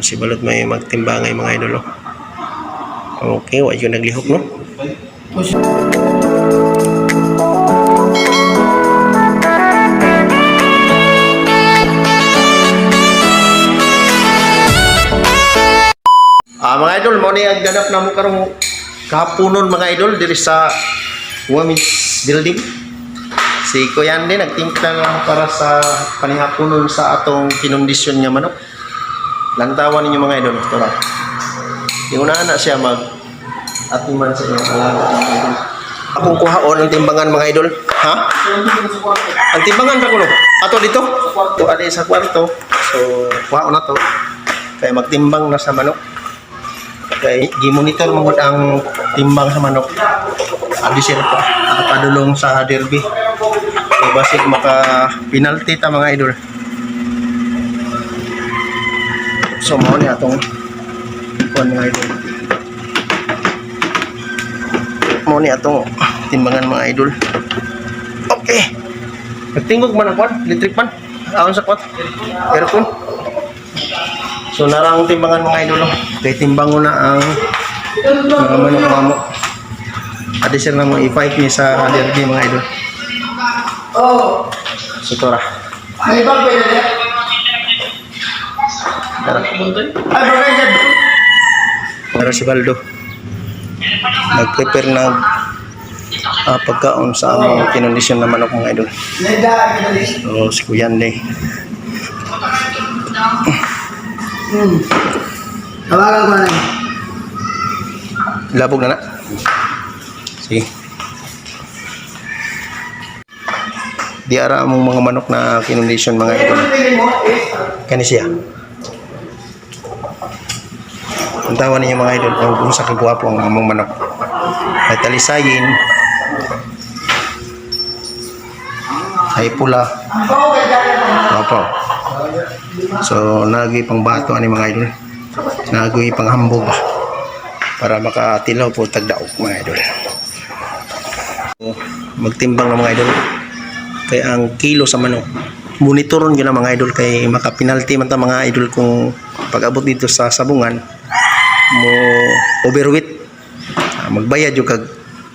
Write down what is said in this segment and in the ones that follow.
Si Balot may magtimbangay, mga idol, oh. Okay, wa yun naglihok, no? Mga idol, mo ni ang ganap na mo karong kahaponon, mga idol, diri sa Women's Building. Si Kuya Andy nagtimpla lang para sa panihaponon sa atong kinondisyon nga manok. Lantawan ninyo, mga idol, ito ra. Yung una na siya mag atiman sa iyang alaga, mga idol. Akong kuhaon ang timbangan, mga idol. Ha? Ang timbangan ra kuno. Ato dito. To ali sa kwarto. So kuhaon na to. Kay magtimbang na sa manok. Kay gimonitor mo gud ang timbang sa manok. Adi sir pa padulong sa derby. Kay basig maka penalty ta, mga idol. So mao ni atong kuan, mga idol. Mao ni atong timbangan, mga idol. Okay. Nagtingog man ang kwan, electric pan. Aon sa kwan? Aircon. So narang timbangan, mga idol, oh. Kay timbang ko na ang mga manok mamo. Adi sir na mo i-fight ni sa derby, mga idol. Oh, So tora. may bag ba yun? Tara. Ay, bagay dyan. Para si Baldo. Nag-prepare na pagkaon sa among kinondisyon na manok, mga idol. So si Kuya Andy. Tawagan ko na lang. Labog na na. Sige. Di ara among mga manok na kinondisyon, mga idol. Kani siya. Ang tawa ninyo, mga idol, kung kung sa kagwapo ang among manok. May talisayin. Ay pula. Opo. So, nagi pang bato ani, mga idol. Nagi pang hambog ba. Para makatilaw po tagdaog, mga idol. Magtimbang ng mga idol. Kaya ang kilo sa manok monitoron yun ang mga idol kay maka-penalty man ta, mga idol, kung pag-abot dito sa sabungan mo overweight. Magbayad yung kag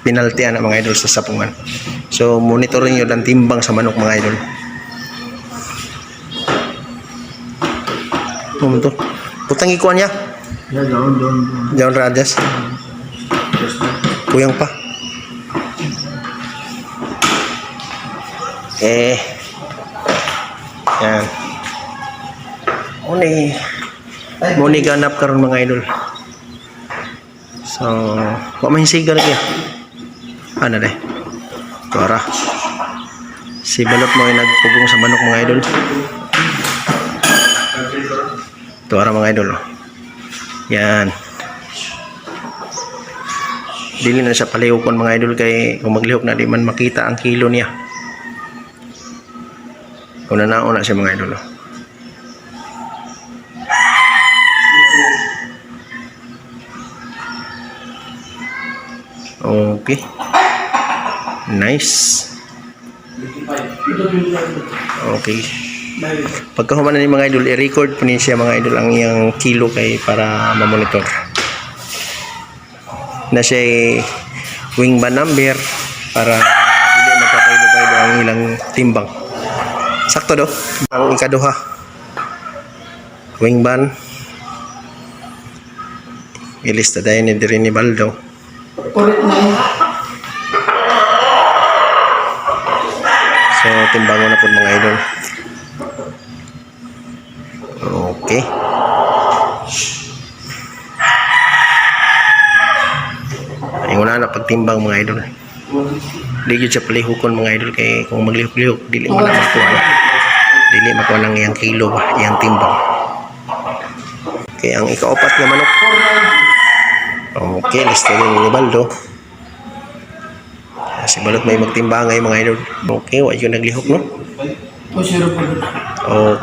penalty ana, mga idol, sa sabungan. So monitorin yun ang timbang sa manok, mga idol. Ano to? Putang ikuan niya. Yeah, doon, doon, doon. Diyan radas. Kuyang pa. Eh. Yan. Uni. Muni ganap karon, mga idol. So, wa man siga lagi. Ano de? Tara. Si Balot mo ay nagpugong sa manok, mga idol. Tuara, mga idol, oh. Yan. Dili na siya palihukon, mga idol, kay kung maglihok na di man makita ang kilo niya. Kung nanaon na siya, mga idol, oh. Okay. Nice. Okay. Pagka human na ni mga idol, i-record po niya siya, mga idol, ang iyang kilo kay para ma-monitor. Na siya wing ba number para dili magpabaylo-baylo ang ilang timbang. Sakto do. Ang ikaduha. Wing ban. Ilista dahil ni diri ni Baldo. Ulit na yun. So, timbango na po, mga idol. Okay. Ay, wala na pagtimbang, mga idol. Di yun siya palihukon, mga idol, kay kung maglihok-lihok, dili mo na makuha na. Dili makuha lang iyang kilo ba, iyang timbang. Okay, ang ikaapat nga manok. Okay, lista din ni Baldo. Si Balot may magtimbangay, mga idol. Okay, wa yun naglihok, no? 2-0 po.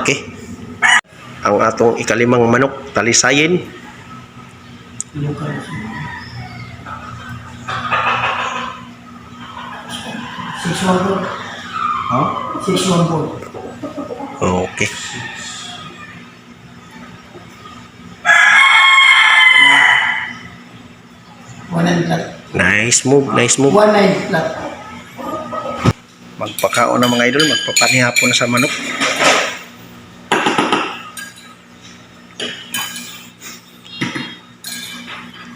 Okay. Ang atong ikalimang manok, talisayin. 6-1-4. Ha? 6-1-4. Okay. 19 flat. Nice move, nice move. 19 flat. Magpakaon na, mga idol, magpapanihapon na sa manok.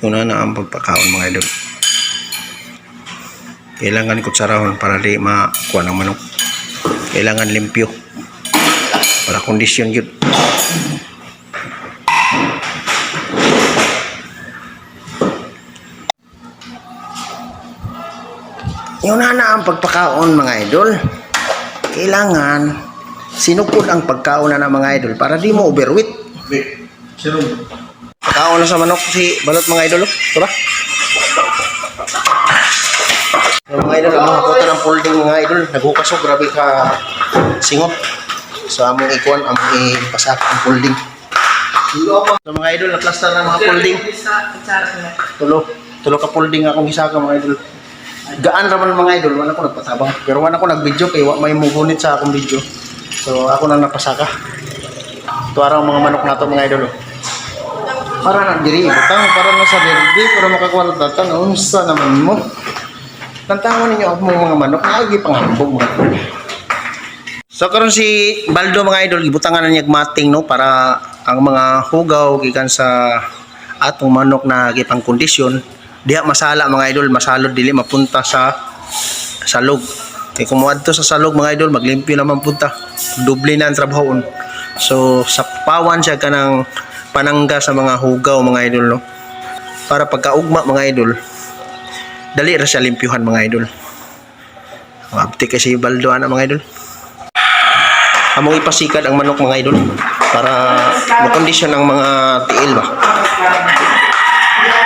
Una na ang pagpakaon, mga idol. Kailangan kutsarahon para di makuha ng manok. Kailangan limpyo. Para kondisyon yun. Yun na ang pagpakaon, mga idol. Kailangan sinukod ang pagkaon na ng mga idol para di mo overweight. Pagkaon na sa manok si Balot, mga idol, oh. Tara. So, mga idol, ang mga kota ng folding, mga idol, naghukas oh, grabe ka singot. So among ikuan, among ipasak ang folding. So mga idol, naplaster na mga folding. Tulo, tulo ka folding akong gisaka, mga idol. Gaan raman, mga idol, wala ko nagpatabang. Pero wala ko nag-video kay wa may mugunit sa akong video. So ako nang napasaka. Tuara ang mga manok nato, mga idol, oh. Para na diri butang para na sa derby para makakuha tatang unsa naman mo. Tantawan ninyo ang mga manok naagi pangambog, mga idol. So karon si Baldo, mga idol, gibutangan na niya og mating, no, para ang mga hugaw gikan sa atong manok na gipang kondisyon diha masala, mga idol, masalod, dili mapunta sa salog. Kay kung moadto sa salog, mga idol, maglimpyo naman punta. Doble na ang trabahoon. So sa pawan siya kanang panangga sa mga hugaw, mga idol, no. Para pagkaugma, mga idol, dali ra siya limpyuhan, mga idol. Abti kay si Baldo ana, mga idol. Among ipasikad ang manok, mga idol, para makondisyon ang mga tiil ba.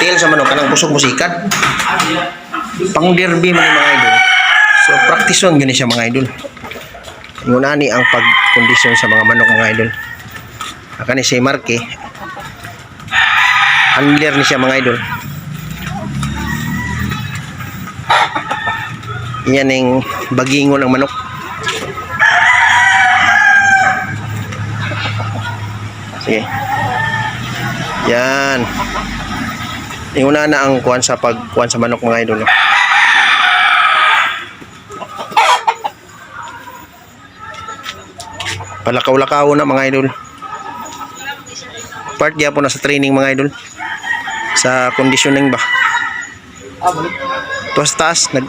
Tiil sa manok kanang kusog musikad. Pang derby man ni, mga idol. So practice on gani siya, mga idol. Nguna ni ang pagkondisyon sa mga manok, mga idol. Kani si Marky, handler ni siya, mga idol. Yan ang bagingon ng manok. Sige. Yan. Inguna na ang kuan sa pagkuan sa manok, mga idol, no? Palakaw-lakaw na, mga idol. Part gyapon na sa training, mga idol. Sa conditioning ba. Tuwas taas nag.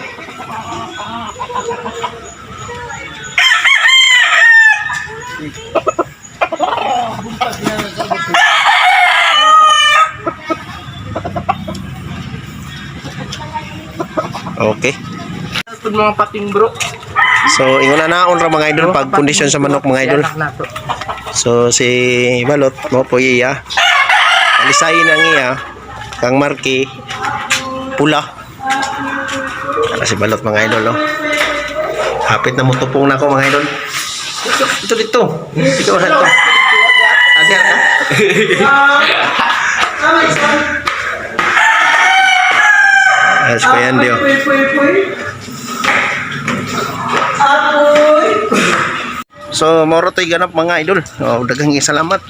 Okay. Pag mga pating, bro. So ingon na naon ra, mga idol, pag kondisyon sa manok, mga idol. So si Balot mo po iya. Alisayin ang iya kang Marky pula. Para si Balot, mga idol, no. Hapit na mutupong na ako, mga idol. Dito, dito, dito. Ikaw na to. Ate ka. As ko yan, Dio. So, moro to'y ganap, mga idol. Oh, daghang salamat.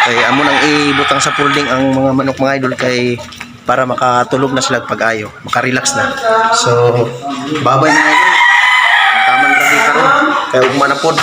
Kay amo nang ibutang sa folding ang mga manok, mga idol, kay para makatulog na sila pag-ayo, makarelax na. So, babay, mga idol. Taman ra di karon. Kay ugma na pod.